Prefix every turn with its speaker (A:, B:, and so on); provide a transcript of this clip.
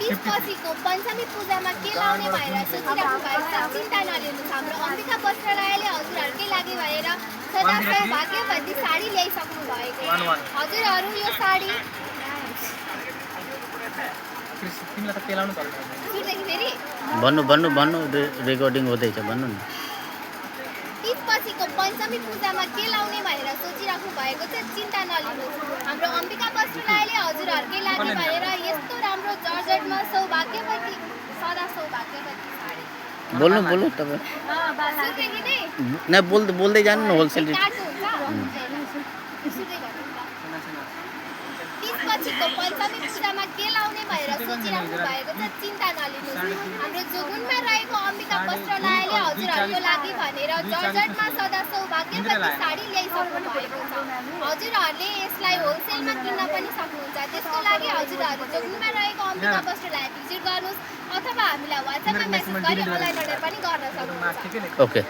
A: तीज पछिको पञ्चमी पूजामा के लाउने भनेर सोचिराख्नु भएको छ चिन्ता नलिनुहोस्। हाम्रो अम्बिका वस्त्रालयले हजुरहरूकै लागि भनेर सदा सौभाग्यवती साडी ल्याइसक्नु भएको छ। हजुरहरू यो साडी
B: तिमीलाई त पेलाउनु पर्छ।
A: सुन्देखि फेरि
C: भन्नु रेकर्डिङ हुँदैछ भन्नु न।
A: तीज पछिको पञ्चमी पूजामा के लाउने भनेर सोचिराख्नु भएको छ चिन्ता नलिनुहोस्। हाम्रो अम्बिका वस्त्रालयले हजुरहरूकै लागि भनेर यस्तो राम्रो जर्जटमा सौभाग्यवती सदा सौभाग्यवती साडी
C: बोल्नु तपाईँ
A: सुन्देखि नै
C: न बोल्दै जानु न होलसेल रेट।
A: काट्नु हुन्छ सुन्दै गर्नु ल। तीज पछिको पञ्चमी पूजामा के लाउने भनेर सोचिराख्नु भएको छ चिन्ता नलिनुहोस्। हाम्रो जोगुनमा रहेको अम्बिका वस्त्रालयले हजुरहरूको लागि भनेर जर्जटमा सदा सौभाग्यवती साडी ल्याइसक्नु भएको छ। हजुरहरूले यसलाई होलसेलमा किन्न पनि सक्नुहुन्छ। त्यसको लागि हजुरहरू जोगुनमा रहेको अम्बिका वस्त्रालय भिजिट गर्नुहोस् अथवा हामीलाई वाट्सएपमा मेसेज गरी अनलाइन अर्डर पनि गर्न सक्नुहुन्छ।
C: ओके।